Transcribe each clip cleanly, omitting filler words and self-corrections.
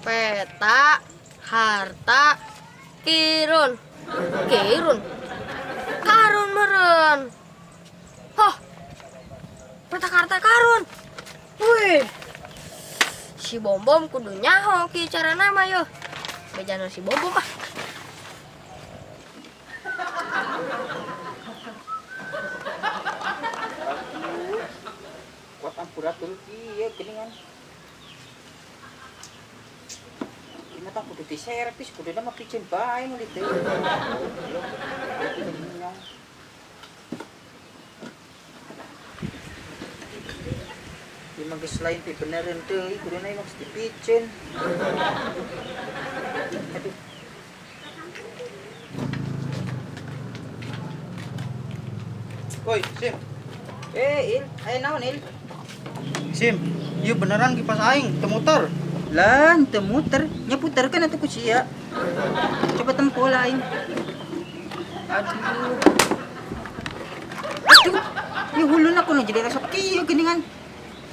Peta harta kirun. Kirun. Karun meren. Hah. Peta harta karun. Wih. Si Bombom kudu nyaho ki carana mah yo. Bejana si Bombom ah. Kuat ampuratul kieu geuningan. Ini tah kudu diservis, kuduna mah piceun bae meuli teh. Ieu mah geus lain teh beneran teuing, kuduna ieu mah geus dipiceun. Aduh. Woi, Sim. Il, aya naon, Il? Sim, ieu beneran kipas aing teu muter. Lah, teu muter, nya puterkeun atuh ku sia. Coba tempo lah aing. Aduh. Aduh, ieu huluna kuno jadi lesot kieu geuningan.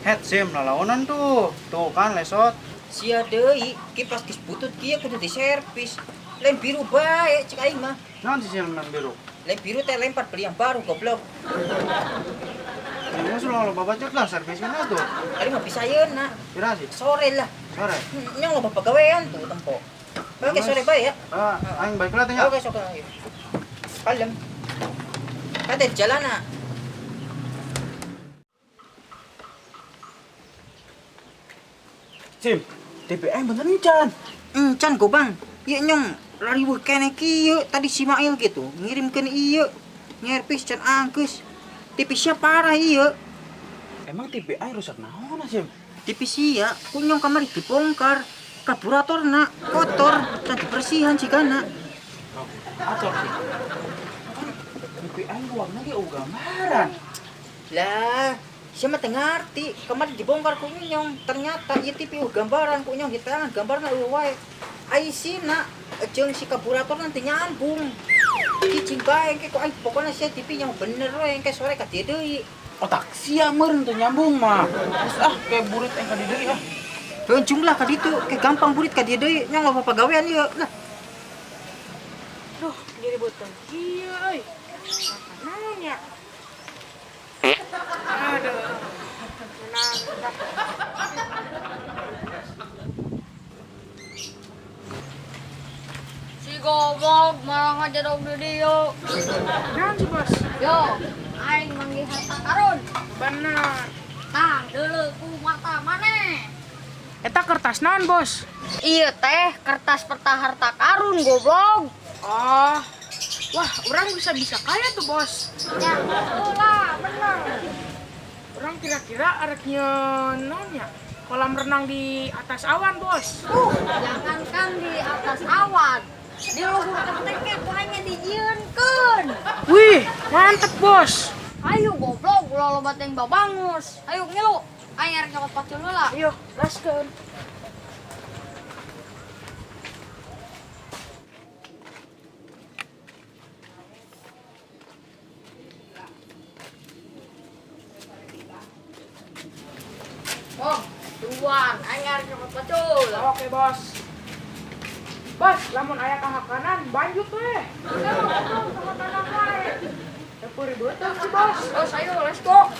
Het, Sim, lalaonan tuh. Tuh kan lesot. Sia deui, kipas geus butut kieu kudu diservis. Lem biru bae cek aing mah. Naon sih Sim lem biru? Lem biru teh lempar beli yang baru goblok. Ini sudah lo bapak cek lah servisnya tuh. Tadi mah bisa yeuna. Kira sih. Sore lah. Sore. Nyong lo bapak gawean tuh tempo. Oke sore bae ya. Ah, aing balik lah teh nya. Oke sok ayo. Kalem. Kate jalan ah. Sim, TV aing bener encan. Encan go Bang. Ieu nyong lariweuh keneh kieu tadi si Mail gitu ngirimkeun ieu. Nyervis can angkeus. TV sia parah ieu. Emang TV aing rusak naon Sim? TV sia ku nyong kamari dibongkar. Karburatorna kotor, can dibersihan jigana. Karburator sih. Kan TV aing warna ge eueuh gambaran. Lah, sia mah teu ngarti, kamari dibongkar ku nyong, ternyata ieu TV eueuh gambaran ku nyong di tangan gambarna eueuh wae. IC-na jeung si karburator nanti nyambung. Cicing bae engke ku aing pokona sia TV yang bener we engke sore ka dieu deui. Otak sia meureun teu nyambung mah. Terus ah kayak burit aing ka dieu deui ah. Heunjung lah ka ditu, kayak gampang burit ka dieu deui, nyong loba pagawean ieu lah. Duh, jadi beuteung kieu euy. Naon ya? Aduh. Menang. Si goblok malah ngajedog di dieu. Naon sih, Bos? Yo, aing manggih harta karun. Bener. Tah, deuleu ku mata maneh. Eta kertas naon, Bos? Iya teh, kertas peta harta karun goblok. Oh. Wah, orang bisa-bisa kaya tuh, Bos. Ya, lah, bener. Orang kira-kira arek nyeun naon ya? Kolam renang di atas awan, Bos. Jangankan di atas awan. Di luhur kenteng ge ku aing dijieunkeun. Wih, mantep, Bos. Ayo goblok, ulah loba teh babangus. Ayo ngilu. Aing arek nyokot pacul heula. Ayo, gaskeun. Oh, tuan, aing arek nyokot pacul. Oke, Bos. Bos, lamun aya kahakanan banjut we. Ayo, kahakanan wae. Teu ribeuteun sih, Bos. Bos, ayo let's go.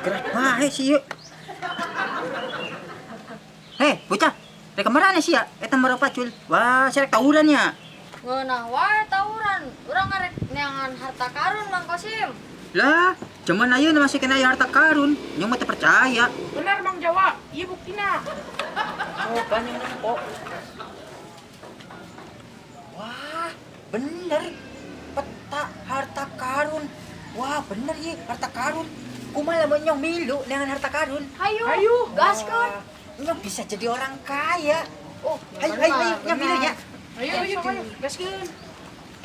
Gerak bae sih ieu. Hei, bocah, rek kamarana sia? Eta maro pacul. Wah, sia rek tawuran nya. Ngeunah wae tawuran. Urang arek neangan harta karun Mang Kosim. Lah, jaman ayeuna masih kena aya harta karun. Nyong mah teu percaya. Bener Mang Jawa, ieu buktina. Coba nyong nempo. Wah, bener. Peta harta karun. Wah, bener ieu harta karun. Kumaha lamun nyong milu neangan harta karun? Hayu. Hayu. Gaskeun. Nyong bisa jadi orang kaya. Oh, Hayu, hayu, hayu, nyong milu nya. Ayo, ayo, ayo, gaskeun.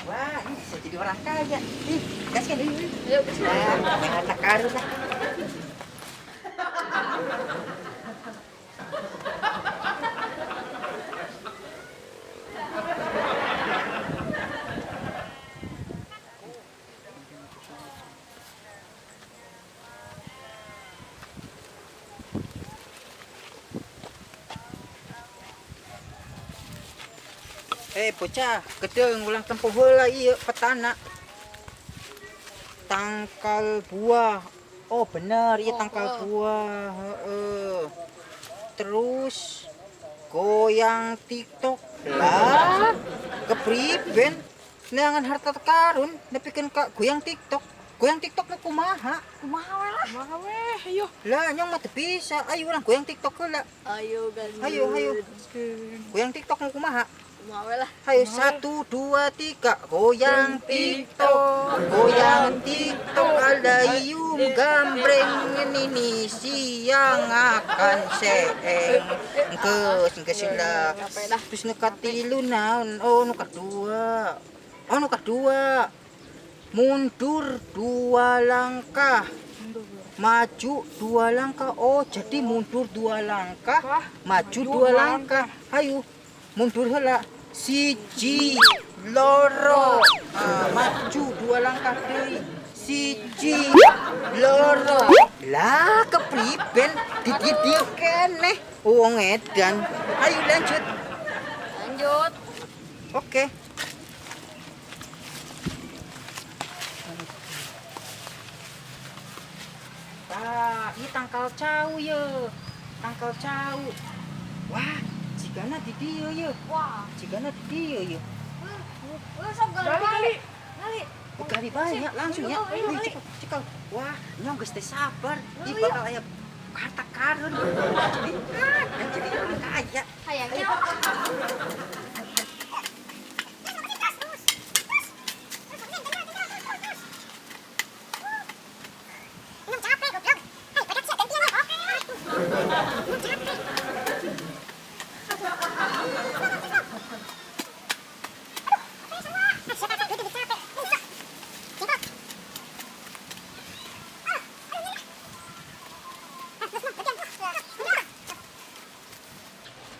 Wah, ini bisa jadi orang kaya. Ih, gaskeun. Ayo, gaskeun. Lah, harta karun lah. Bocah, gedeng ulang tempuh heula ieu petana. Tangkal buah. Oh, bener, iya Oh, tangkal oh. buah. Heeh. Terus goyang TikTok lah. Kepriben? Neangan harta karun nepikeun ka goyang TikTok. Goyang TikTok nu kumaha? Kumaha we lah. Kumaha weh, ayo. Lah nyong mah teu bisa. Ayo urang goyang TikTok heula. Ayo ganjut. Ayo, ayo. Goyang TikTok nu kumaha? Kumaha we lah. Ayo 1 2 3 goyang TikTok, goyang TikTok alayum gambreng nini siang akan seeng. Engkeus engkeus lah. Capek dah. Terus nu katilu naon? Oh nu kadua. Oh nu kadua. Mundur 2 langkah. Maju 2 langkah. Oh, jadi mundur 2 langkah, maju 2 langkah. Ayo, mundur heula. 1 2. Ah, maju 2 langkah deui. 1 2. Lah, kepriben didieu keneh. Wong edan. Ayo lanjut. Lanjut. Oke. Tah, ieu tangkal cau ye. Tangkal cau. Wah, jigana di dieu ye. Wah. Jigana di dieu ye. Sok gali. Gali, gali. Gali. Gali banyak langsung ya. Ayo, Ayo, gali. cepat, cepat. Wah, nyong geus teu sabar. Ieu Ayo. bakal aya harta karun. Jadi, jadi orang kaya. Hayangnya.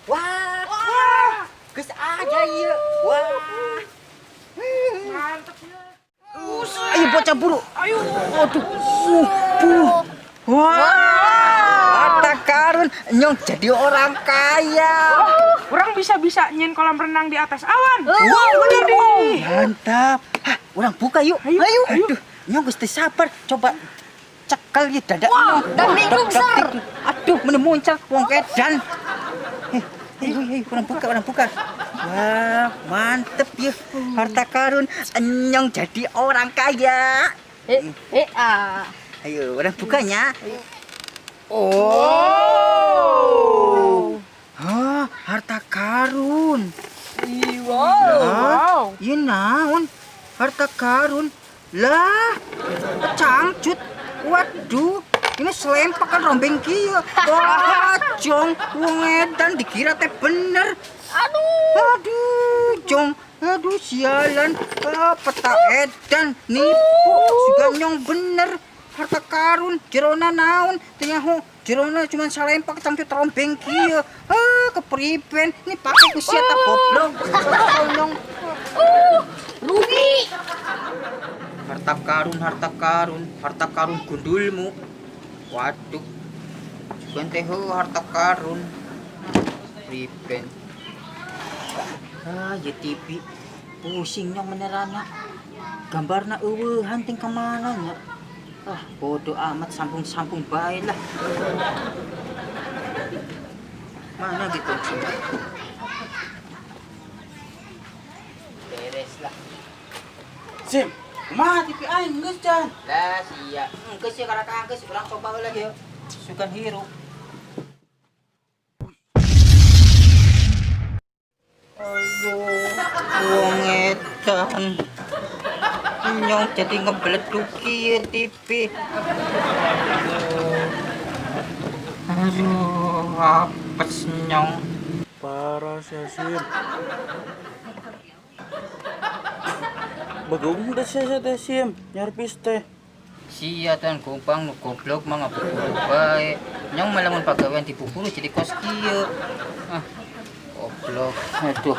Wah, wah, geus aja ieu. Wah. Mantep ya. Ayo bocah buru. Ayo. Aduh. Wah. Harta karun nyong jadi orang kaya. Orang bisa-bisa nyen kolam renang di atas awan. Wow, bener nih. Mantap. Hah, orang buka yuk. Ayo, Ayo. ayo. Aduh, nyong geus teu sabar. Coba cekel ieu dada Wah, nyong. dan minggung, Dak, ser. dak, dik. Aduh, meni muncul wong edan. Hei, orang buka, orang buka. Wah, mantep ya. Harta karun, nyong jadi orang kaya. Ayo, orang bukanya. Oh. Hah, harta karun. Wow. Lah, ieu naon? Harta karun. Lah, cangcut. Waduh, ini selempak kan rombeng kieu. Wah, jong, wong edan dikira teh bener. Aduh. Aduh, jong. Aduh, sialan. Ah, peta edan nipu juga nyong bener. Harta karun jerona naon? Teu nyaho, jerona cuma salempak cangcut rombeng kieu. Ah, kepriben. Ini pakai ku sia ta goblok. Nyong. Rugi. Harta karun, harta karun, harta karun gundulmu. Waduh. Sugan teh heuh, harta karun. Priben. Ah, ya TV. Pusing nyong menerana. Gambarna eueuhan ting ka mana nya? Ah, bodoh amat sambung-sambung bae lah. Mana gitu? Beres lah. Sim, kumaha TV aing geus can? Lah sia. Enggeus ya karaka enggeus urang coba heula ge. Sugan hirup. Aduh, wong edan. Nyong jadi ngebleduk kieu TV. Aduh, apes nyong. Parah sia Sim. Bagong udah sia teh Sim, nyarpis teh. Sia tan gombang nu goblok mah ngabuburu bae. Nyong mah lamun pagawean dibuburu jadi kos kieu. Ah, goblok. Aduh.